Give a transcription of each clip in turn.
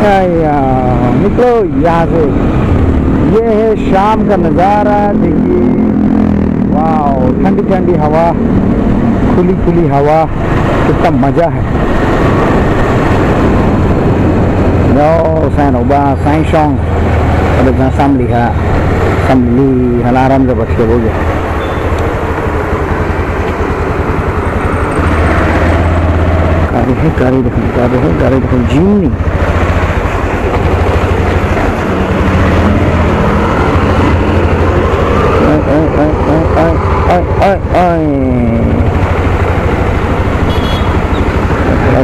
निकलो यहाँ से। ये है शाम का नज़ारा, देखिए वाह, ठंडी ठंडी हवा, खुली खुली हवा, कितना मज़ा है। आराम से बच के हो गया। गाड़ी है, गाड़ी देखो, गाड़ी है, गाड़ी देखो, जिमनी।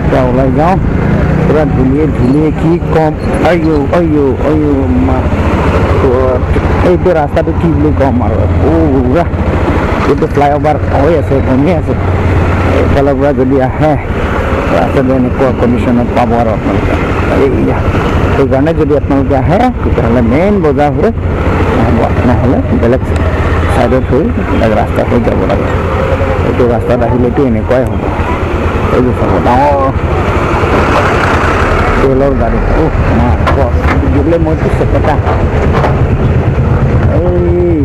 क्या ওলাই যাওঁ, পুৰা ধুনীয়া ধুনীয়া, কি ক'ম, আইঅ আইঅ আইঅ মা। এইটো ৰাস্তাটো কি বুলি ক'ম আৰু, পুৰা এইটো ফ্লাইঅভাৰ হৈ আছে, বনি আছে। এইফালৰ পৰা যদি আহে ৰাস্তাটো এনেকুৱা কণ্ডিশ্যনত পাব আৰু আপোনালোকে। এইয়া সেইকাৰণে যদি আপোনালোকে আহে তেতিয়াহ'লে মেইন বজাৰ হৈ নহ'ব, নহ'লে বেলেগ ছাইডত হৈ বেলেগ ৰাস্তা হৈ যাব লাগে। এইটো ৰাস্তাত আহিলেতো এনেকুৱাই হ'ব। এইটো চাব, ডাঙৰ তেলৰ গাড়ী, অ' মা গ'লে মইতো চেপেটা। এই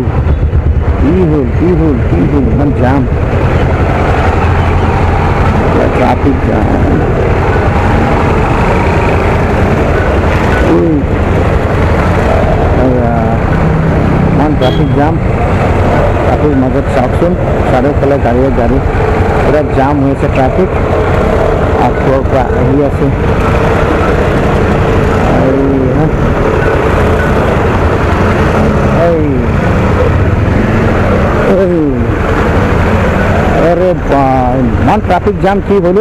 কি হ'ল, কি হ'ল, কি হ'ল, ইমান জাম, ট্ৰাফিক জাম। ইমান ট্ৰাফিক জাম, ট্ৰাফিক মাজত চাওকচোন, চাৰিওফালে গাড়ীয়ে গাড়ী, পুৰা জাম হৈ আছে ট্ৰাফিক। আগৰ পৰা আহি আছে। আৰে বা, ইমান ট্ৰাফিক জাম কি হ'ল।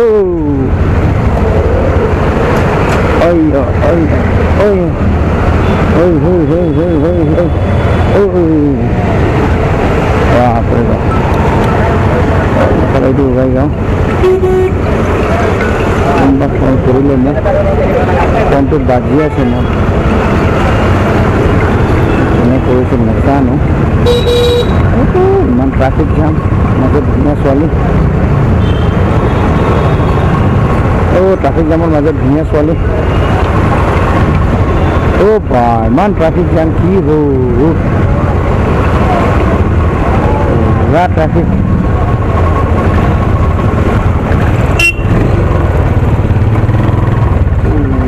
বাপৰে বাপ, এইটো ওলাই যাওঁ। কোনোবা ফোন কৰিলে মোক, ফোনটো বাজি আছে মোৰ, কোনে কৰিছিল নাজানো। ইমান ট্ৰাফিক জাম, মাজত ধুনীয়া ছোৱালী। অ' ট্ৰাফিক জামৰ মাজত ধুনীয়া ছোৱালী। অ' বা, ইমান ট্ৰাফিক জাম কি হ'ল, পুৰা ট্ৰাফিক।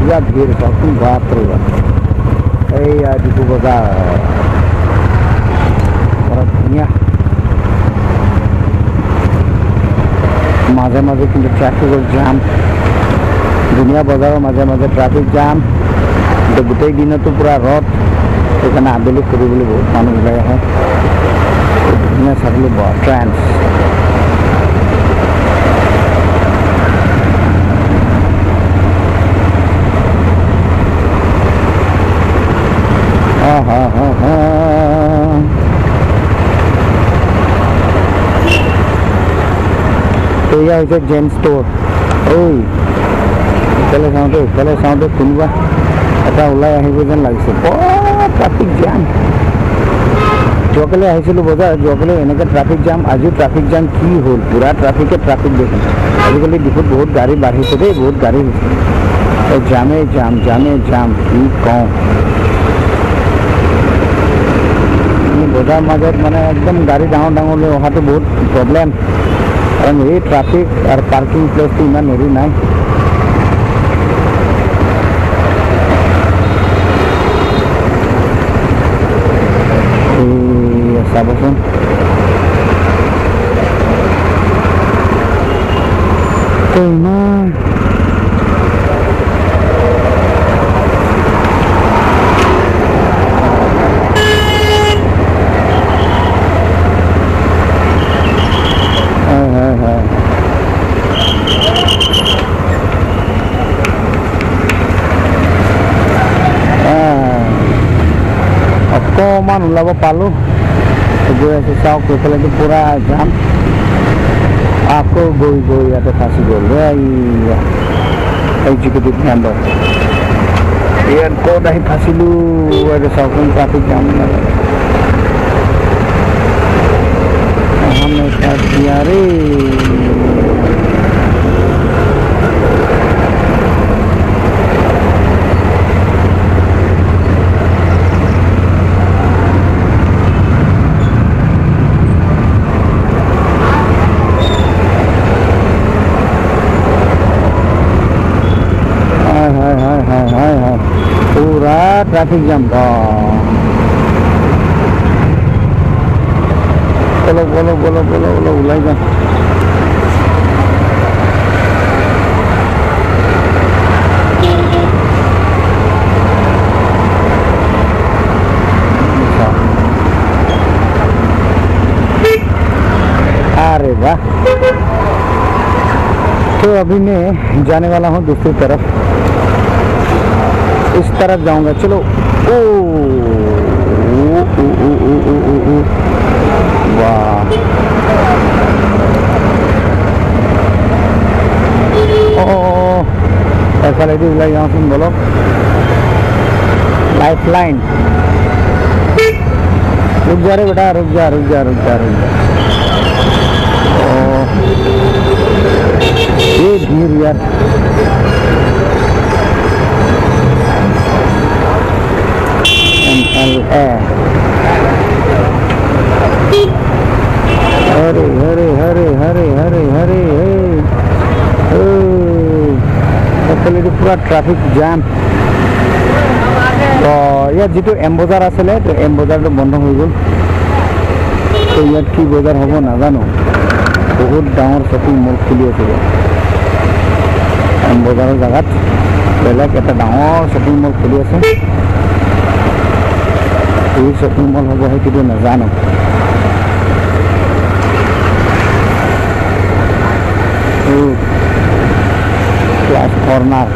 পুৰা ভিৰ চাওকচোন, বাপৰে বাপ। এইয়া ডিফু বজাৰ, বৰ ধুনীয়া। মাজে মাজে কিন্তু ট্ৰাফিকৰ জাম, ধুনীয়া বজাৰৰ মাজে মাজে ট্ৰাফিক জাম। গোটেই দিনতো পূৰা ৰ'দ, সেইকাৰণে আবেলি ফুৰিবলৈ বহুত মানুহ ওলাই আহে। ধুনীয়া চাবলৈ ট্ৰেন্স। এয়া হৈছে জেন ষ্ট'ৰ। ঐ ইফালে চাওঁতে ইফালে চাওঁতে কোনোবা এটা ওলাই আহিব যেন লাগিছে। বৰ ট্ৰাফিক জাম। যোৱাকালি আহিছিলোঁ বজাৰ, যোৱাকালি এনেকৈ ট্ৰাফিক জাম, আজিও ট্ৰাফিক জাম। কি হ'ল, পূৰা ট্ৰাফিকে ট্ৰাফিক দেখোন। আজিকালি ডিফুত বহুত গাড়ী বাঢ়িছে দেই, বহুত গাড়ী হৈছে। জামেই জাম, জামেই জাম, কি কওঁ। বজাৰ মাজত মানে একদম গাড়ী ডাঙৰ ডাঙৰ লৈ অহাটো বহুত প্ৰব্লেম, কাৰণ এই ট্ৰাফিক আৰু পাৰ্কিং প্লেচটো ইমান হেৰি নাই। চাবচোন, ইমান হয় হয়। অকণমান ওলাব পালোঁ, গৈ আছোঁ। চাওক এইফালেতো পূৰা জাম, আকৌ গৈ গৈ ইয়াতে ফাঁচি গ'ল। এইয়া এক্সিকিউটিভ মেম্বাৰ, ইয়াত ক'ত আহি ফাঁচিলোঁ। এইটো চাওকচোন ট্ৰাফিক জাম। रे। হায় হায় হায় হায় হায়, পুৰা ট্ৰাফিক জাম। বলক বলক বলক বলক বলক, ওলাই যাম। अरे वाह, तो अभी मैं जाने वाला हूँ दूसरी तरफ, इस तरफ जाऊंगा। चलो, ओ ओ ओ ओ ओ ओ ओ, वाह, ओ এফালেদি ওলাই যাওঁচোন বলক। लाइफ लाइन, रुक जा रे बेटा, रुक जा रुक जा रुक जा रुक जा। ये भीड़ यार, MLA। Hare Hare Hare Hare Hare Hare এফালেদি পুৰা ট্ৰাফিক জাম। তো ইয়াত যিটো এম বজাৰ আছিলে, তো এম বজাৰটো বন্ধ হৈ গ'ল। তো ইয়াত কি বজাৰ হ'ব নাজানো, বহুত ডাঙৰ শ্বপিং মল খুলি আছে ইয়াত। এম বজাৰৰ জেগাত বেলেগ এটা ডাঙৰ শ্বপিং মল খুলি আছে। কি শ্বপিং মল হ'ব সেইটোতো নাজানো। Class corner.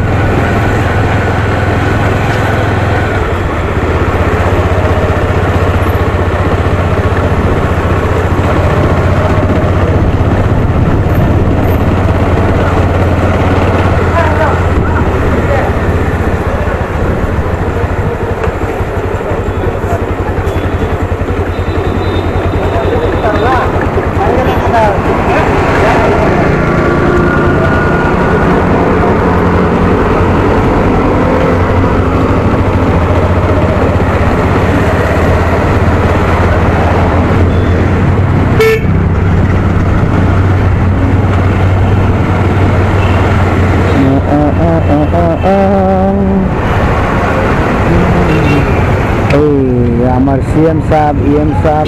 আমাৰ চি এম চাহাব, ই এম চাহাব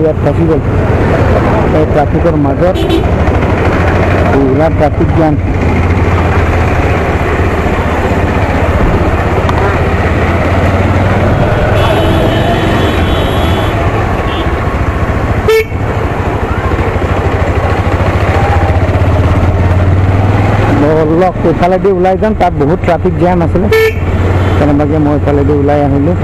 ইয়াত ফাঁচি গ'ল এই ট্ৰাফিকৰ মাজত, পুৰা ট্ৰাফিক জাম। বলক এইফালেদি ওলাই যাম, তাত বহুত ট্ৰাফিক জাম আছিলে, কেনেবাকৈ মই এইফালেদি ওলাই আহিলোঁ।